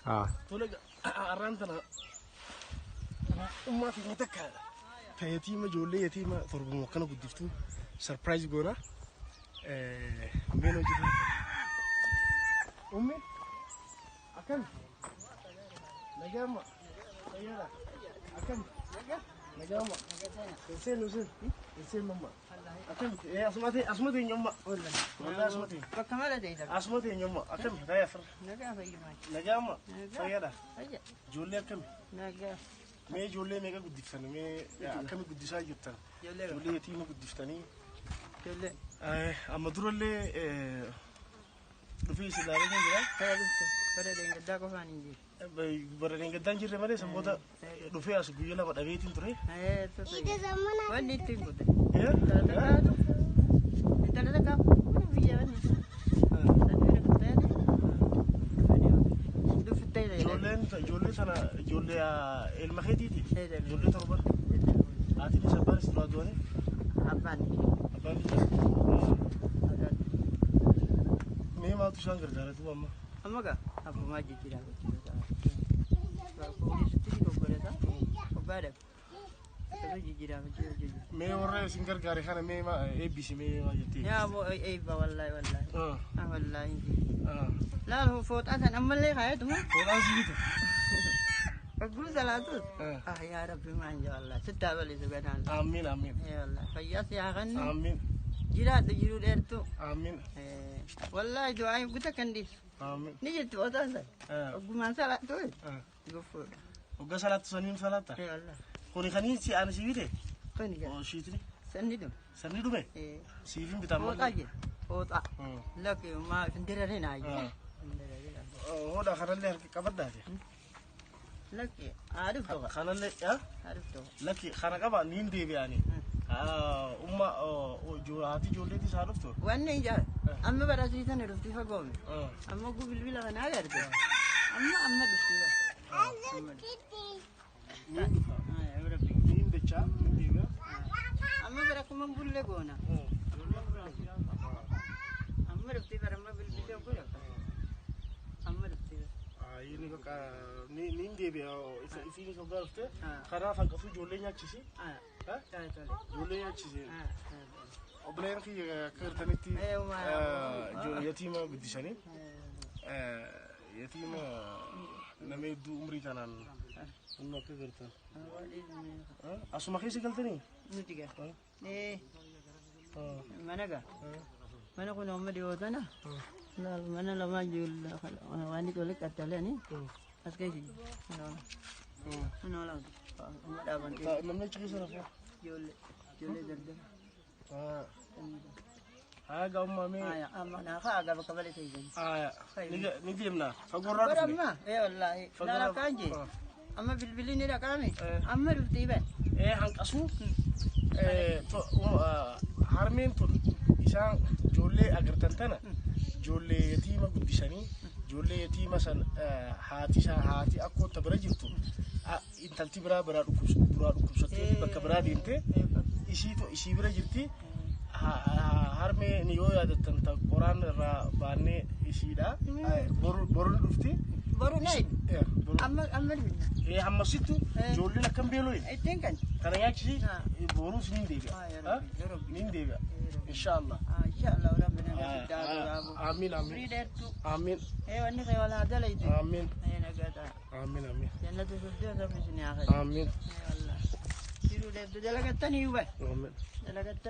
Tole, har'aan tana ummaa keenya takka ta yatiima, ijoollee yatiima torbuma akkana guddiftu surprise goona. Meen hojjetu. Ummi, akkam? Nagaama? Fayyaadha? Akkam? Nagaama? Hin seenu, hin seenu umma. Akkam? Asuma teenya umma. Wallahi asuma teenya. Bakka mala ta'e. Asuma teenya umma. Akkam? Taa'ee afur. Nagaa, fayyumaa. Nagaama? Fayyaadha? Fayya. Ijoollee akkami? Nagaa. Mee ijoollee meeqa guddiftan? Mee akkami guddisaa jirtan? Ijoollee. Ijoollee yatiima guddiftanii. Ijoollee. Amma durallee dhufee isin ilaalee kan jira. Kaya dhufte. Bara deengaddaa qofaan hin jiru. Bara deengaddaan jirre malee sanboota dhufee as guyyaa 2 dhabeetiin ture. Wanni ittiin godhe. Intala takkaatu. Intala takkaa kun biyya wanni. Sanni bira kuttaate. Dhuftee. Ijoollee sana ijoollee ilma keetiiti. Ijoollee torban. Haatiin isa abbaan is duraa du'anii. Abbaan. Abbaan isa. Mee maaltu isaan gargaara duuba amma? Amma gaa abbumaa jijjiiraa gochuudha. Poolisitti obboleessa. Abbaa dhabe. Akkasuma jijjiiraa hojii. Mee warra isin gargaare kana mee eebbisi, mee maal jettee? Yaa boo, eebba, wallahi wallahi. Ah, wallahi. Laal, fooxaa san ammallee kaayatuma. Foodhaan si bitu. Hogguu salaatus. Ah, yaa Rabbi, maan jaa, wallahi. Sittaa balisu ganaan. Amiin, amiin. Eh, wallahi. Fayyaa si haa kennu. Amiin. Jiraadhu jiruu dheertuu. Amiin. Wallahi du'aa guta kan dhiisu. Amiin. Ni jirti fooxaan san. Hoggumaan salaatu. Guffuudha. Hoggaa salaattu saniin salaatta? Eh, wallahi. Kuni kaniin si ani si bite? Kuni gaa. Oo, shiitini. Sanni dhume. Sanni dhume? Eh. Siifin bitaa. Fooxaa jira. Fooxaa. Lakki maa hin dirarinaa. Hodhaa kanallee harka qabaddaate. Lakki haa dhuftu. Kanallee. Haa dhuftu. Lakki, kana qaba, niin deebi'ani. Umma, haati ijoolleetis haa dhuftu. Wanni ijaa amma barasiisan dhufti fagoome. Amma guu bilbila kana agarte. Amma dhufti bara. Niin dhufa. Niin dachaa, niin deebi'a. Amma bara kuma bulle goona. Amma dhufti bara, amma bilbila godha. Amma dhufti bara. Inni bakka niin deebi'a. Isiinis hoggaa dhufte karaa hanqatuu ijoollee nyaachisi. Ijoollee nyaachisi. Obboleen kiyya, akka gartanitti yatiima guddisanii, yatiima nama hedduu umrii kanaan humna akka gartan. Asuma keessa galtanii? Nuti gaa. Mana gaa. Mana kun amma dhiyoo tana. Mana lama ijoollee waan walitti qaxxalanii as keessa jiru. Mana lama. Amma dhaaban. Namni achi keessa rafuu? Ijoollee daldala. Haa, gaa'ummaa mee. Amma naa haa gaba kabale ta'e. Ni deemna. Fagoorraa dhufne. Amma ee, wallaahi. Laala kaan jee. Amma bilbilli ni dhaqaame. Amma dhuftii ban. Hanqasuu harmeen tun isaan ijoollee agartan tana ijoollee yatiima guddisanii, ijoollee yatiima san haati isaa, haati akkoota bira jirtu, intalti biraa biraa duraa dhukkubsattee bakka biraa deemte, isiitu isii bira jirti. Harmee ni yoo yaadattan ta qoraan irraa baannee isiidha. Boru ni dhufti. Boru na amma dhufna. Hammasittu ijoolleen akkam beelooyin. Ittiin kan. Kana nyaachisi, boruu niin deebi'a. Niin deebi'a. Inshaallah. Inshaallah, Rabbi nagaa sittaa godhaabu. Amiin, amiin. Firii dheertuu. Amiin. Wanni kee walaa dalayte. Amiin. Nagaa ta'a. Amiin, amiin. Jannatu firdaus Rabbi isin haa kennu. Amiin. Jiruu dheertuu dalagattanii huban. Amiin. Dalagattanii.